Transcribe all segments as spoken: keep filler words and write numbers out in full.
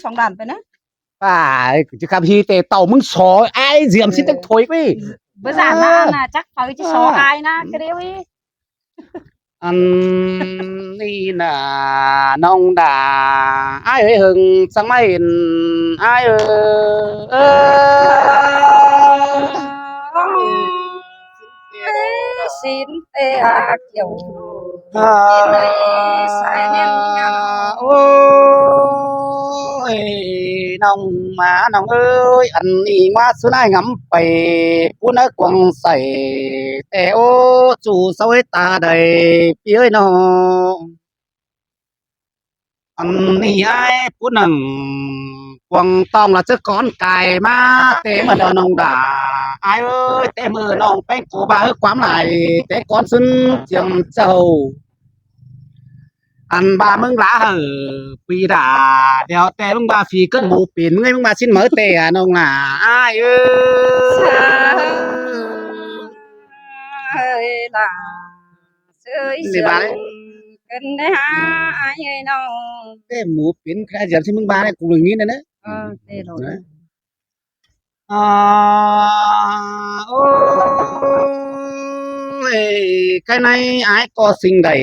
Song đàn pay ꞌnớ. Ai, ꞌcọ ꞌchí khắp ꞌhí ꞌtẹ ꞌtạu ꞌmứng so ai ꞌdiêm ꞌsịn chắc thôi ꞌquí. Báu dản ꞌnớ, chắc phaư ꞌchí so ai ꞌnớ, ꞌcọ đi ꞌquí. Ăn ꞌnị ꞌnạ ꞌnọng đa, ai ơi, hơng săng ꞌmá hên ai ơi. Ê, ꞌsịn ꞌtẹ ꞌa kiẻo. Ôi, ꞌnọng ꞌmá ꞌnọng ơi, ăn ꞌnị ꞌmá ꞌsứ ꞌnị ngắm pay, ꞌpứng ꞌnị quăng sai ꞌtẹ, ô, ꞌchu sau ê ta đảy, ꞌpi ơi ꞌnọng. Ăn ꞌnị ai ꞌpứng ꞌnị quăng ꞌtong ꞌlạ ꞌchớ cón cai ꞌmá ꞌtẹ ꞌmá đo ꞌnọng đa. Ai ơi, ꞌtẹ ꞌmự ꞌnọng ꞌpéng cô ꞌva ꞌhứ ꞌquám lai, ꞌtẹ cón ꞌsứn chiêm chảu. Ăn ꞌva ꞌmứng ꞌlạ hảư ꞌpi đa, điêu ꞌtẹ ꞌmứng ꞌva phi cớn mú pên ꞌmứng ơi, ꞌmứng ꞌva ꞌsịn máư ꞌtẹ ꞌnọng ꞌnạ. Ai ơi. Ơi ꞌlạ. Ơi, ꞌnị ꞌva ꞌlạ. Cơn đé hả, ai ơi ꞌnọng. ꞌTẹ mú pên khá dăm ꞌsịn ꞌmứng ꞌva ꞌnị, cô lưng ꞌnị ꞌnớ. Ờ, ꞌtẹ lỏ. Ơ. À, ôi, cái này ai có sinh đảy,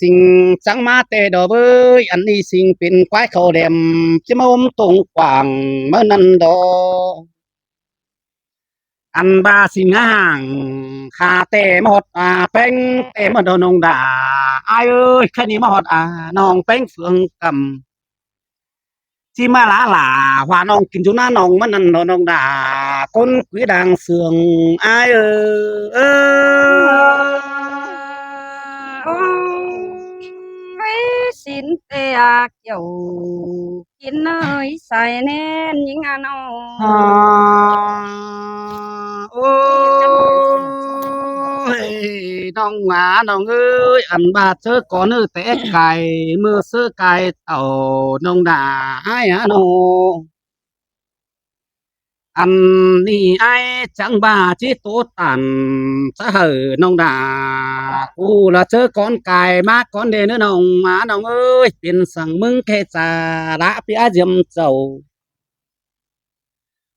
sinh trắng má ꞌtẹ đó với, ăn ꞌnị sinh pên quái khẩu đêm, chứ mà ôm tông quảng mà năn đó. Ăn ꞌva sinh hăng khá ꞌtẹ ꞌmá ꞌhọt, à, ꞌpéng ꞌtẹ ꞌmá đo ꞌnọng đa. Ai ơi, khá ꞌnị ꞌmá ꞌhọt, à, ꞌnọng ꞌpéng Phương Cẩm. ꞌChí ꞌmá ꞌlạ ꞌlạ, hua ꞌnọng kin dú ꞌná ꞌnọng ꞌmá năn đo ꞌnọng đa. Cốn quí đang sương ai ơi. Ôi, ꞌsịn ꞌtẹ ꞌa kiẻo. Kin ơi, sai ꞌnén ꞌnhính ăn ꞌnọng. À, ôi, ꞌnọng à, ꞌnọng ơi, ăn ꞌva ꞌchớ cón ꞌnị ꞌtẹ cai, ꞌmự ꞌsớ cai ꞌtạu ꞌnọng đa ai hả ꞌnọng. Ăn ꞌnị ai chắng ꞌva ꞌchí tố tản, chả hảư ꞌnọng đa. Cô ꞌlạ ꞌchớ cón cai ꞌmá cón đê ꞌnớ ꞌnọng à, ꞌnọng ơi, pên săng ꞌmứng khe chả đá ꞌpi ai dăm chảu.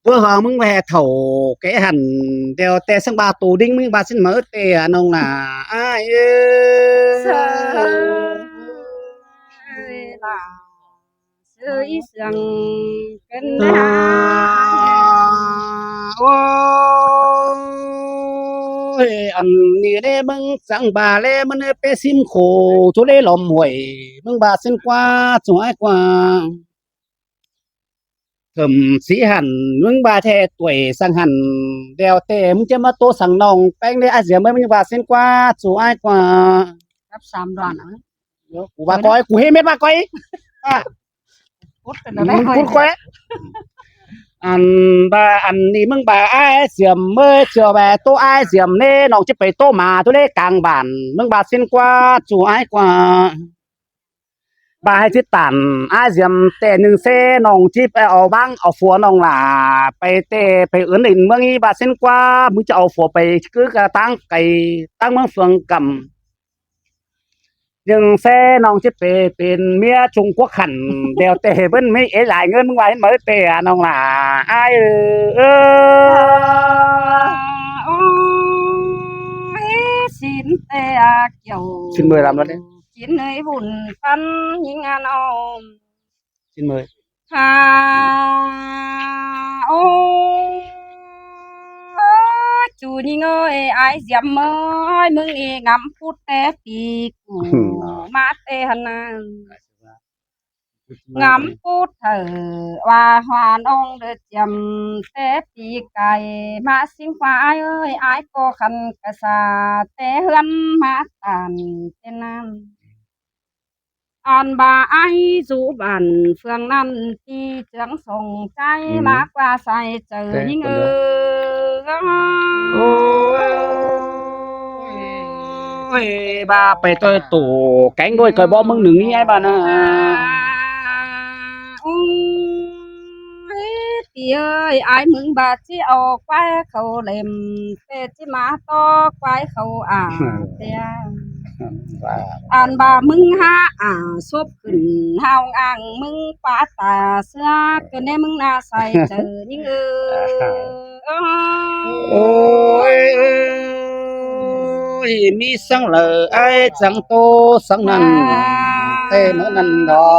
Bơ hong ꞌmứng ꞌva thảu kẻ hẳn, điêu ꞌtẹ săng ꞌva tô đinh ꞌmứng ꞌva ꞌsịn máư ꞌtẹ ꞌnọng ꞌnạ. Ai ơi. Ơi ꞌlạ. Ơi, sương cơn đá. Ôi, ăn ꞌnị đé ꞌmứng chắng ꞌva ꞌlế ꞌmắn ꞌnị pé sim khổ, ꞌchu ꞌlế lom huổi, ꞌmứng ꞌva ꞌsịn ꞌquá, ꞌchu ai ꞌquá. Thơm sí hẳn, ꞌmứng ꞌva ꞌtẹ tuổi săng hẳn, điêu ꞌtẹ ꞌmứng ꞌchớ ꞌmá tô săng ꞌnọng ꞌpéng ꞌlế ai dăm ꞌmá ꞌmứng ꞌva ꞌsịn ꞌquá, ꞌchu ai ꞌquá. Cắp sam đoàn à? Cô ꞌva coi, cô hê mết ꞌva coi. À. Cút coi. Ăn ꞌva, ăn ꞌnị ꞌmứng ꞌva ai dăm ꞌmá, ꞌchưa ꞌva tô ai dăm ꞌnị, ꞌnọng ꞌchí pay tô ꞌmá tô ꞌlế cang bản, ꞌmứng ꞌva ꞌsịn ꞌquá, ꞌchu ai ꞌquá. ꞌVa hảư ꞌchí tản ai dăm ꞌtẹ ꞌnưng ꞌsớ, ꞌnọng ꞌchí pay au bang au phua ꞌnọng ꞌlạ, pay ꞌtẹ pay ứn đin ꞌmướng ꞌnị ꞌva ꞌsịn ꞌquá, ꞌmứng ꞌchí au phua pay cứ ꞌtáng cai, ꞌtáng ꞌmướng Phương Cẩm. ꞌNưng ꞌsớ ꞌnọng ꞌchí pay pên ꞌmía Trung Quốc hẳn, điêu ꞌtẹ bớn ꞌmí ế lai ꞌngớn ꞌmứng ꞌva ꞌhến máư ꞌtẹ ꞌnọng ꞌlạ. Ai ơi. Ôi, ꞌsịn ꞌtẹ ꞌa kiẻo. Xin mời làm luôn đấy. Kin ơi, bun păn ꞌnhính ăn ꞌnọng. Xin mời. À, ô, ꞌchu ꞌnhính ơi, ai dăm ơi, ꞌmứng ꞌnị ngắm pút té pi cu ꞌmá ꞌtẹ hẳn ꞌnạ. Ngắm pút hảư ꞌva hua ꞌnọng đảy chiêm té pi cai ꞌmá ꞌsịn ꞌquá ai ơi, ai ꞌcọ khăn ꞌcọ sa té ꞌhướn ꞌmá tản ꞌtẹ ꞌnặn. Ăn ꞌva ai dú bản phường ꞌnặn ꞌpi ꞌchương sông ꞌchái ꞌmá ꞌquá sai chaư ꞌnhính ơi. Ôi, ꞌva pay ꞌtoi tô kéng đuổi coi bók ꞌmứng ꞌnưng ꞌnị ai ꞌva ꞌnạ. Ôi, ꞌpi ơi, ai ꞌmứng ꞌva ꞌchí au quái khảu lêm, ꞌtẹ ꞌchí ꞌmá tó quái khảu à, ꞌtẹ. Ăn ꞌva ꞌmứng hák a sốp khửn ꞌhao ꞌngang ꞌmứng pá ta ꞌsứa ꞌcọ ꞌnị ꞌmứng ꞌná sai chaư ꞌnhính ơi. Ôi, ôi, ꞌmí săng ꞌlạ ai chắng ꞌtố săng ꞌnặn, té ꞌmứng ꞌnặn đó.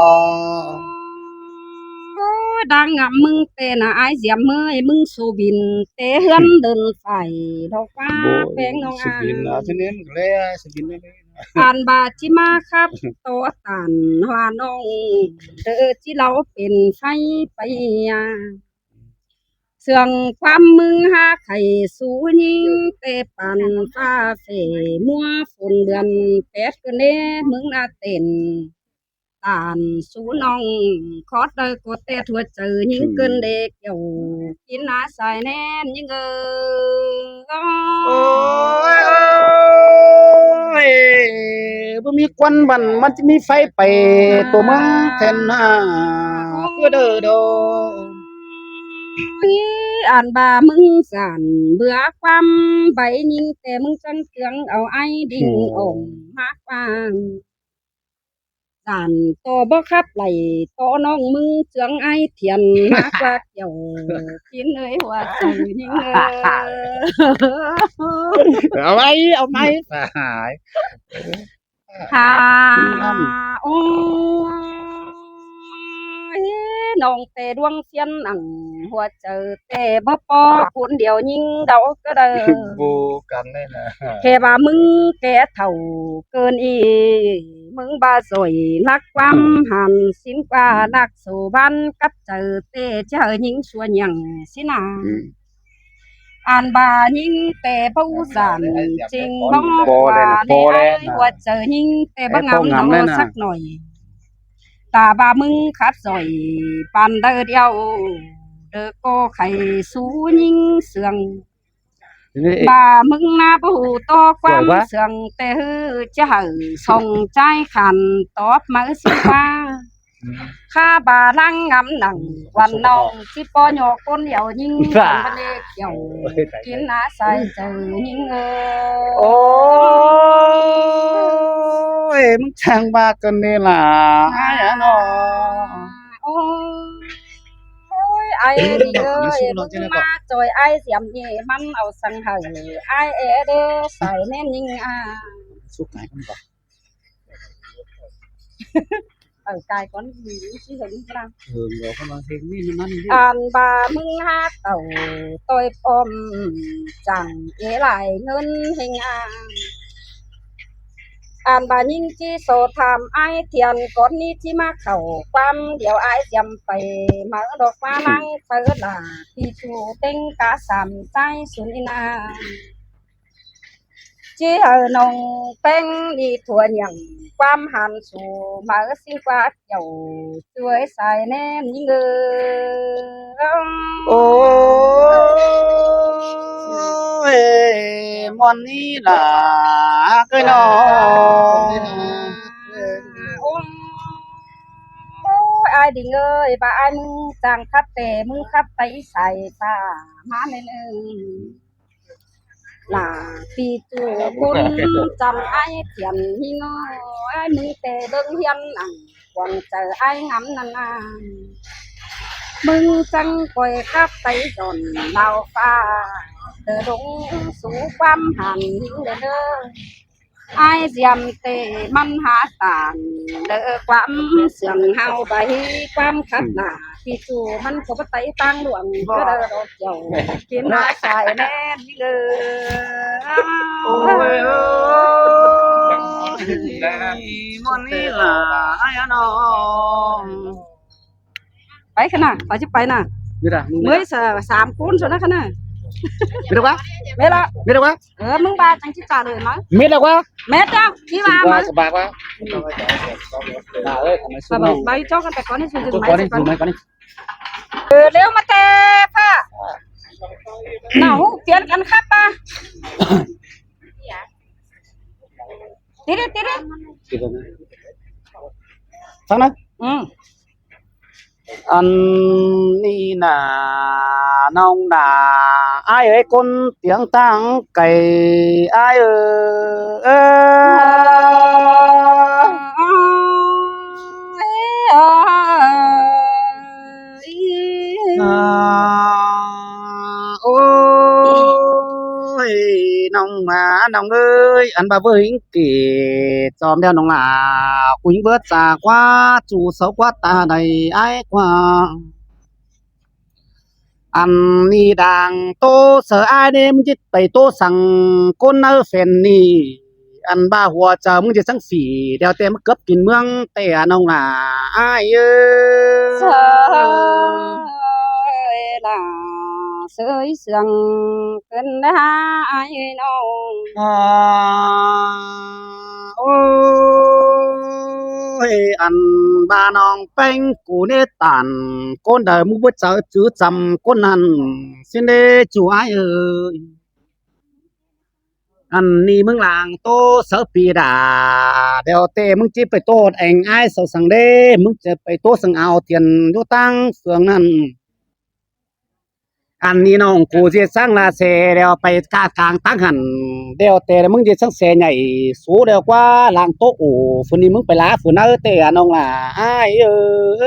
Ôi, đang ngắm ꞌmứng té ꞌnạ ai diêm ꞌmới ꞌmứng su bin té ꞌhướn đơn phải đó ꞌva. Bố, péng ꞌnọng su bin à, ꞌnị ꞌlẹ su bin ꞌnị. Ăn ꞌva ꞌchí ꞌmá khắp ꞌtố tản ꞌhua ꞌnọng, đơ ꞌchí ꞌlạ pên pháy pay a. Sương ꞌquám ꞌmứng hák khay su ꞌnhính té păn ꞌphạ phê ꞌmúa phôn bươn pét ꞌcọ ꞌnị ꞌmứng ꞌná tên. Tản su ꞌnọng khót đaư ꞌcọ té ꞌhua chaư ꞌnhính ꞌcứn đé kiẻo kin ꞌná sai ꞌnén ꞌnhính ơi. Ôi, ôi, báu ꞌmí quan bản ꞌmắn ꞌchí ꞌmí pháy pay ꞌtố ꞌmướng then hả. Ôi, cứ đơ đô. Ôi, ăn ꞌva ꞌmứng dản bưa ꞌquám bay ꞌnhính té ꞌmứng chắng kiêng au ai đinh ôm mák ꞌva. Dản ꞌtố báu khắp đảy ꞌtố ꞌnọng ꞌmứng chướng ai thiện mák ꞌva kiẻo kin ơi ꞌhua chaư ꞌnhính ơi. Au ꞌmạy, au ꞌmạy. Hả, ôi, ꞌnọng té đuông phiến nẳng ꞌhua chaư té báu ꞌpo ꞌcốn điêu ꞌnhính đaư ꞌcọ đaư. Bố căn ꞌnị ꞌnạ. Kẻ ꞌva ꞌmứng kẻ thảu ꞌcơn ꞌnị, ꞌmứng ꞌva ꞌdội ꞌnặc ꞌquám hẳn sính ꞌva ꞌnặc sổ ban cắp chaư té ꞌchí hảư ꞌnhính sua nhẳng sính ꞌnạ. Ăn ꞌva ꞌnhính té báu dản chinh bóng ꞌva ꞌnị ai ꞌhua chaư ꞌnhính té báu ngắm ꞌnọ sắc ꞌnọi. Ta ꞌva ꞌmứng khắp ꞌdội păn đaư điêu, đơ ꞌcọ khay su ꞌnhính sương. ꞌVa ꞌmứng ꞌná báu ꞌhụ ꞌtố ꞌquám sương té ꞌhứ ꞌchí hảư song ꞌchái khăn tóp máư sính ꞌva. Khá ꞌva ꞌláng ngắm nẳng quan ꞌnọng ꞌchí ꞌpo ꞌnhọ ꞌcốn điêu ꞌnhính quan ꞌva ꞌnị kiẻo kin ꞌná sai chaư ꞌnhính ơi. Ôi, ꞌmứng chắng ꞌva ꞌcơn ꞌnị ꞌlạ ai ꞌnọ. Ôi, ai đi ơi, ꞌmứng ꞌmá ꞌchoi ai diêm ꞌnị ꞌmắn au săng hảư ai é đơ sai ꞌnén ꞌnhính a. Súc cái con bò. Ở cái con gì cũng chỉ là đi ra. Ăn ꞌva ꞌmứng hák tảu ꞌtoi pom chắng é lai ngớn ꞌhêng a. Ăn ꞌva ꞌnhính ꞌchí so tham ai thiện con ꞌnị ꞌchí ꞌmá khảu ꞌquám điêu ai diêm pay máư đo ꞌva ꞌláng phaư lả ꞌpi ꞌchu ꞌtếng cá sam ꞌchái sun ꞌnị ꞌnạ. ꞌChí hảư ꞌnọng ꞌpéng ꞌnị ꞌthua nhẳng ꞌquám hẳn su máư sính ꞌva kiẻo ꞌchuối sai ꞌnén ꞌnhính ơi. Ôi, ꞌmuôn ꞌnị ꞌlạ ꞌcới ꞌnọ. Ôi, ai đi ơi, ꞌva ai ꞌmứng chắng khắp té ꞌmứng khắp tay sai ta ꞌmá ꞌnị ơi. Lả ꞌpi ꞌchu ꞌcốn chăm ai thiện ꞌnhính ơi, ꞌmứng té ꞌlớng hiên nẳng quảng chaư ai ngắm ꞌnặn a. ꞌMứng chắng ꞌcoi khắp tay dọn lao pha, đơ đống sú ꞌquám hẳn ꞌnhính đơ đơ. Ai diêm té ꞌmắn hả tản đơ ꞌquám sương ꞌhao ꞌva hí ꞌquám khắp nả ꞌpi ꞌchu ꞌmắn ꞌcọ báu tay ꞌtáng luông ꞌcọ đơ đo kiẻo kin ꞌná sai ꞌnén ꞌnhính ơi. Ôi, ôi, ꞌmuôn ꞌnị ꞌlạ ai ꞌnọ. Pay khăn nả, pay ꞌchí pay nả. Mết à, mết à. Mới sa-, sam ꞌcốn sa ꞌnạ khăn nả. Mết à ꞌva? Mết ꞌlạ. Mết à ꞌva? Ờ, ꞌmứng ꞌva chắng ꞌchí trả lời máư. Mết à ꞌva? Mết à, ꞌchí ꞌva máư. Sa bạc ꞌva. Bà ơi, thằng này xuống. Bà, bà, bà cho con bé con đi, xuống, con đi, con đi. Ờ, ꞌlẹo ꞌmá té ꞌphạ. Nả ꞌhụ piến căn khắp à. Tí đi, tí đi. Tí đi. Thắng nả. Ừ. Ăn ꞌnị ꞌnạ ꞌnọng nả ải ơi, ꞌcốn tiếng tẳng cay ải ơi. Ôi, ꞌnọng mà ꞌnọng ơi, ăn ꞌva ꞌvới ꞌhính kỉ chom ꞌlẹo ꞌnọng lả, ꞌcú ꞌhính bớt sa ꞌquá, ꞌchu sáu ꞌquá ta đảy ải ꞌquá. Ăn ꞌnị đang ꞌtố saư ải ꞌnị, ꞌmứng ꞌchí pay ꞌtố săng ꞌcốn ꞌnớ phén ꞌnị. Ăn ꞌva hua chaư ꞌmứng ꞌchí săng phỉ, ꞌlẹo ꞌtẹ ꞌmá cướp kin ꞌmướng ꞌtẹ ꞌnọng lả ải ơi. Sơi lả sơi sương cơn đá ải ꞌnọng. Ôi, ăn ꞌva ꞌnọng ꞌpéng ꞌcú ꞌnê tản, ꞌcốn đaư ꞌmú bớt chaư chứ chăm ꞌcốn ꞌnặn ꞌsịn đé ꞌchu ải ơi. Ăn ꞌnị ꞌmứng lăng ꞌtố saư phi đả, ꞌlẹo ꞌtẹ ꞌmứng ꞌchí pay ꞌtố ꞌhọt eng ải sau săng đé, ꞌmứng ꞌchí pay ꞌtố săng ao tiên ꞌlú tẳng phường ꞌnặn. Ăn ꞌnị ꞌnọng ꞌcú ꞌdệt săng ꞌlạ sẻ ꞌlẹo pay ꞌcạ cang tẳng hẳn, ꞌlẹo ꞌtẹ ꞌmứng ꞌdệt săng sẻ nhảy số ꞌlẹo ꞌquá lăng ꞌtố ổ, phủ ꞌnị ꞌmứng pay lả phủ ꞌnặn ꞌtẹ ꞌnọng lả ải ơi.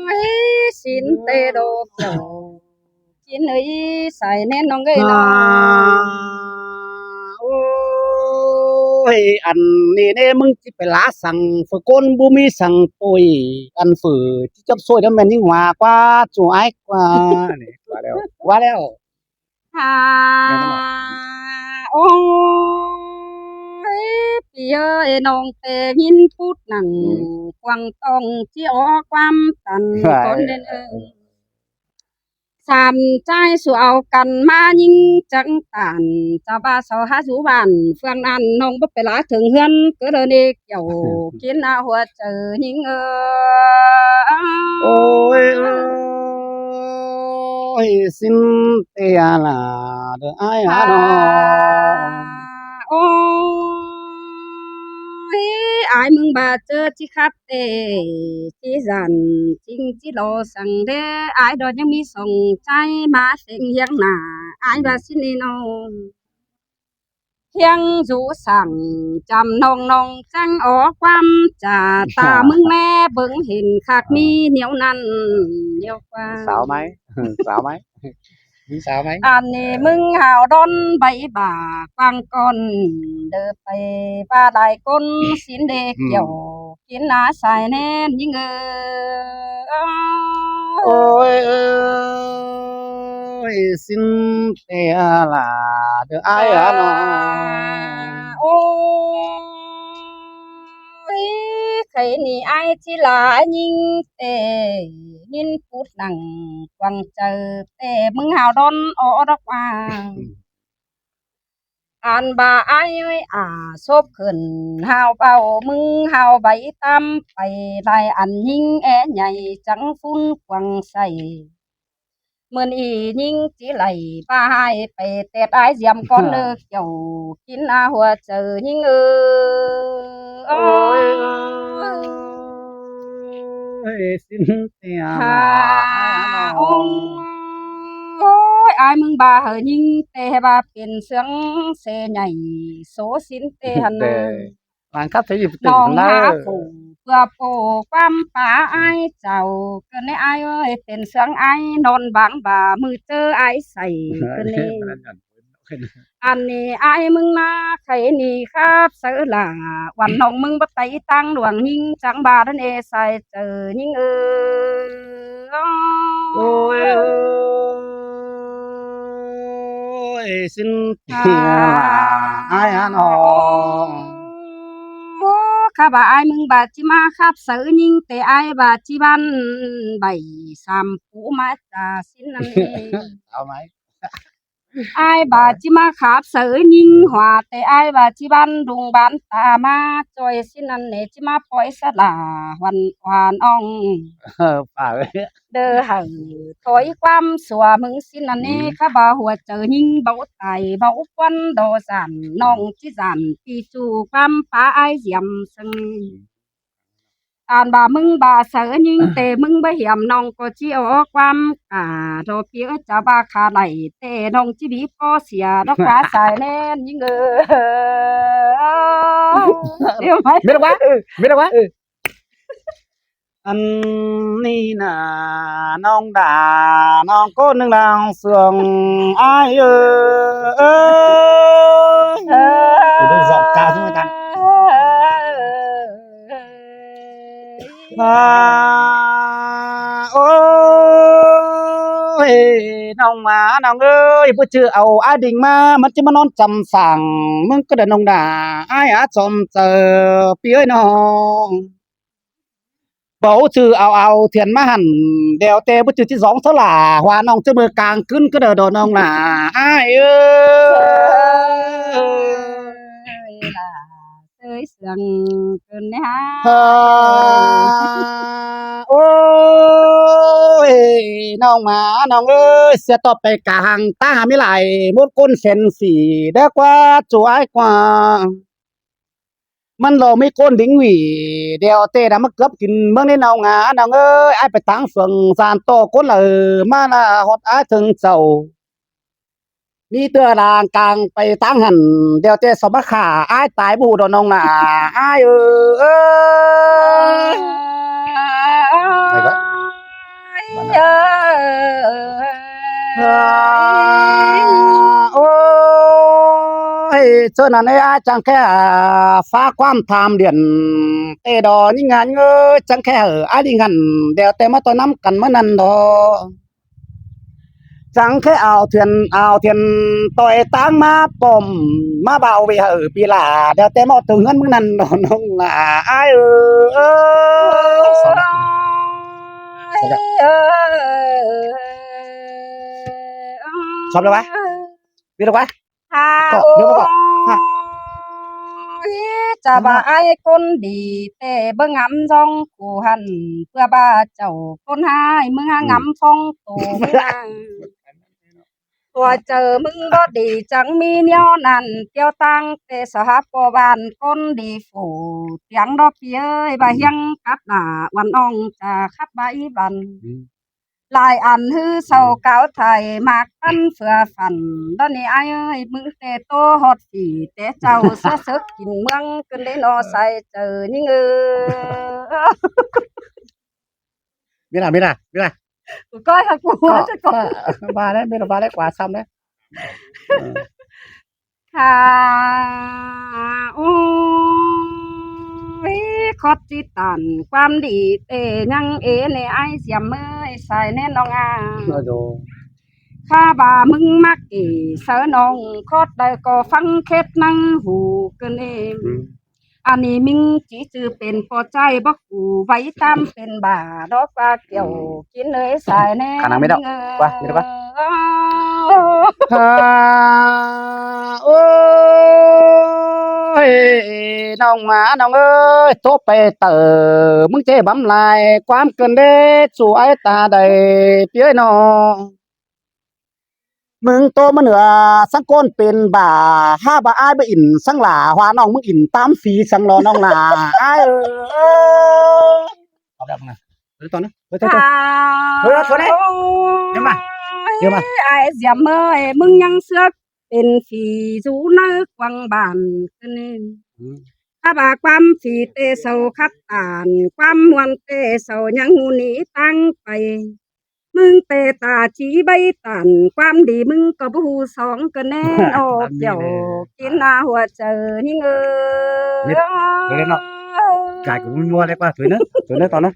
Ôi, xin ꞌtẹ đô kin ơi, sai ꞌnén ꞌnọng ơi ꞌnọng. Ôi, ăn ꞌnị ꞌnê ꞌmứng ꞌchí pay lả săng phủ ꞌcốn báu ꞌmí săng ꞌtội, ăn phủ ꞌchí chắp ꞌsội đá ꞌmen ꞌnhính hua ꞌquá ꞌchu ải ꞌquá. ꞌNị, ꞌva ꞌlẹo, ꞌva ꞌlẹo. À, ôi, phi ơi, ꞌnọng ꞌtẹ ꞌnghín pút nẳng quảng tong ꞌchí ók ꞌquám tản con đen ơi. Sam ꞌchái su au căn ꞌmá ꞌnhính chắng tản, chả ꞌva sau hák dú bản phường ꞌnặn ꞌnọng báu pay lả thướng ꞌhướn, ꞌcứ đơ ꞌnê kiẻo kin a hua chaư ꞌnhính ơi. Ôi, ôi, xin ꞌtẹ lả đơ ải ꞌnọng. Ôi, ải ꞌmứng ꞌva ꞌchớ ꞌchí khắp ꞌtẹ, ꞌchí dản ꞌchính ꞌchí lo săng đé, ải đon ꞌnhắng ꞌmí song ꞌchái ꞌmá seng hiếng nả, ải ꞌva xin ꞌnị ꞌnọng. Hiếng dú săng chăm ꞌnọng ꞌnọng chắng ók ꞌquám chả ta ꞌmứng ꞌmé bớng hên khắc ꞌmí ꞌnéo ꞌnặn ꞌnéo ꞌquá. Sáo máy, sáo máy. Ăn ꞌnị ꞌmứng hảư đón báu bả quảng con, đơ pay ꞌva lai ꞌcốn xin đê kiẻo kin a sai ꞌnén ꞌnhính ơi. Ôi, ôi, xin ꞌtẹ lả đơ ải ꞌnọng. Ôi, khay ꞌnị ải ꞌchí lả ꞌnhính ꞌtẹ, ꞌnhính pút nẳng quảng chaư ꞌtẹ ꞌmứng hảư đón ók đốc ꞌva. Ăn ꞌva ải ơi à, sốp khửn hảư báu ꞌmứng hảư báu tắm pay lai ăn ꞌnhính é nhảy chắng phún quảng say. Mươn ꞌnị ꞌnhính ꞌchí đảy ꞌva ải pay tết ải diêm con đơ kiẻo kin a hua chaư ꞌnhính ơi. Ôi, xin ꞌtẹ lả ải ꞌnọng. Ôi, ải ꞌmứng ꞌva hảư ꞌnhính ꞌtẹ ꞌva pên sương sẻ nhảy số xin ꞌtẹ hẳn. Lăng khắp thế giới tỉnh ꞌnọng hả phủ ꞌpưa ꞌpộ ꞌquám pá ải chảu. ꞌCọ ꞌnị ải ơi, pên sương ải ꞌnọn báng ꞌva ꞌmự ꞌchớ ải say ꞌcọ ꞌnị. Ăn ꞌnị ải ꞌmứng ꞌná khay ꞌnị khắp saư lả, uôn ꞌnọng ꞌmứng báu pay tẳng luông ꞌnhính chắng ꞌva đon é sai chaư ꞌnhính ơi. Ôi, ôi, xin ꞌtẹ lả ải ꞌnọng. Ơ, khắp ꞌva ải ꞌmứng ꞌva ꞌchí ꞌmá khắp saư ꞌnhính ꞌtẹ ải ꞌva ꞌchí bán bảy sam pú ꞌmá chả xin ꞌnặn ꞌnị. Ải ꞌva ꞌchí ꞌmá khắp saư ꞌnhính hua ꞌtẹ ải ꞌva ꞌchí bán đung bán ta ꞌmá ꞌchoi xin ꞌnặn ꞌnị, ꞌchí ꞌmá pói sa lả huăn huăn ꞌnọng. Đơ hảư thói ꞌquám sua ꞌmứng xin ꞌnặn ꞌnị, khắp ꞌva hua chaư ꞌnhính báu tai báu ꞌquán đo dản ꞌnọng ꞌchí dản pi ꞌchu ꞌquám pá ải diêm sưng. Ăn ꞌva ꞌmứng ꞌva saư ꞌnhính ꞌtẹ ꞌmứng báu hiêm ꞌnọng ꞌcọ ꞌchí au ꞌquám ca ꞌtố ꞌpi ꞌới, chả ꞌva khả đảy ꞌtẹ ꞌnọng ꞌchí bíp ꞌcọ sia đỏ ꞌquá sai ꞌnén ꞌnhính ơi. Mết ꞌquá, mết ꞌquá. Ăn ꞌnị ꞌna ꞌnọng đa ꞌnọng ꞌcốn ꞌnưng đang sương ai ơi. Ôi, giọng ca xuống tan. À, ôi, ꞌnọng ꞌmá ꞌnọng ơi, báu ꞌchư au ai đinh ꞌmá, ꞌmắn ꞌchí ꞌmá ꞌnón chăm sảng ꞌmứng ꞌcọ đảy ꞌnọng đa ai á chom chaư ꞌpi ꞌới ꞌnọng. Báu ꞌchư au au thiện ꞌmá hẳn, đeo ꞌtẹ báu ꞌchư ꞌchí dóng sáư lả, hua ꞌnọng ꞌchớ ꞌmưa cang ꞌcứn ꞌcọ đảy đo ꞌnọng ꞌna ai ơi. Ơi, là ơi sương cơn ꞌnị ha. À, ôi, ꞌnọng ꞌmá ꞌnọng ơi, sia ꞌtọ pay ca hăng ta hả ꞌmí lai, mốt ꞌcốn sen sỉ, đé ꞌquá, chu ai ꞌquá. ꞌMắn lo ꞌmí ꞌcốn đính ꞌnị, đeo ꞌtẹ đa ꞌmá cướp kin ꞌmướng ꞌnị ꞌnọng ꞌna ꞌnọng ơi, ai pay táng phường gian ꞌtọ ꞌcốn lả ꞌmá ꞌna ꞌhọt ai thưng chảu. ꞌMí ꞌtưa đang cang pay táng hẳn, đeo ꞌtẹ so ꞌmá khả ai tai ꞌbụ đo ꞌnọng ꞌna ai ơi. Ôi, ôi, ꞌchớ ꞌnặn ꞌnị ai chắng khe, à, phá ꞌquám tham điển ꞌtẹ đo ꞌnhính ꞌna ꞌnhính ơi, chắng khe hảư ai đinh hẳn, đeo ꞌtẹ ꞌmá ꞌtoi ꞌnắm căn ꞌmá ꞌnặn đo. Chắng khe au thiện, au thiện ꞌtoi táng ꞌmá pom, ꞌmá bảo vệ hảư ꞌpi lả, đeo ꞌtẹ ꞌmá ꞌtưa ꞌhướn ꞌmướng ꞌnặn đo ꞌnọng ꞌna ai ơi. Sọp đéo? Sọp đéo ꞌva? Biết đéo ꞌva? Hả, ôi, chả ꞌva ai ꞌcốn đi ꞌtẹ báu ngắm dong ꞌcứ hẳn, ꞌpưa ꞌva chảu ꞌcốn ꞌhại ꞌmứng ha ngắm phóng tổ ꞌmứng ha. Tua chaư ꞌmứng báu đi chắng ꞌmí ꞌnéo ꞌnặn, ꞌtiếu ꞌtáng ꞌtẹ so hả ꞌpo ban ꞌcốn đi phủ tiang đo ꞌpi ơi, ꞌva hiếng cắp nả uôn ong chả khắp ꞌva í văn. Lai ăn ꞌhứ sau cáo thảy mạc ꞌpắn phưa phản. Đo ꞌnị ai ơi, ꞌmứng ꞌtẹ ꞌtố ꞌhọt phỉ té chảu ꞌsớ sớc kin ꞌmướng ꞌcứn đé ꞌnọ sai chaư ꞌnhính ơi. Biết à, biết à, biết à. Ôi, coi hả, ꞌcọ, ꞌcọ, ꞌcọ, ꞌva đé, biết là ꞌva đé, ꞌquá săm đé. Khả, ôi, khót ꞌchí tản ꞌquám đi ꞌtẹ ꞌnhắng ế ꞌnị ai Diêm ơi, sai ꞌnén ꞌnọng à. Ôi dồi. Khả ꞌva ꞌmứng ꞌmặc kỉ saư ꞌnọng khót đảy ꞌcọ phắng khét ꞌnăng hủ ꞌcứn ê. Ừ. Ăn ꞌnị ꞌmứng ꞌchí ꞌchư pên ꞌpo ꞌchái báu ꞌcứ ꞌvạy ꞌtám pên bả đo ꞌquá kiẻo kin ơi sai ꞌnén. Khả năng mết đéo. ꞌQuá, mết đéo ꞌquá. Ôi, ꞌnọng ꞌmá ꞌnọng ơi, ꞌtố pay taư ꞌmứng ꞌchế bắm lai ꞌquám ꞌcứn đé, chu ai ta đảy ꞌpi ơi ꞌnọ. ꞌMứng ꞌtố ꞌmá nưa săng ꞌcốn pên bả, hả ꞌva ai báu ín săng lả, hua ꞌnọng ꞌmứng ín ꞌtám phi săng lo ꞌnọng lả ai ơi. Thôi, thôi, thôi. Thôi, thôi, thôi. Thôi, thôi, thôi. Thôi, thôi. Ôi, ai Diêm ơi, ꞌmứng ꞌnhắng sước pên phi dú ꞌnớ quảng bản ꞌcứn ê. Ừ. Hả ꞌva ꞌquám phi ꞌtẹ sau khắt tản, ꞌquám ꞌmuôn ꞌtẹ sau ꞌnhắng ꞌhụ ꞌnị ꞌtáng pay. ꞌMứng ꞌtẹ ta ꞌchí báu tản, ꞌquám đi ꞌmứng ꞌcọ báu ꞌhụ song ꞌcứn ê, ô, kiẻo kin ꞌna hua chaư ꞌnhính ơi. Thôi đấy nó. Cái cũng mua đấy qua, thôi nữa, thôi nữa tao nữa.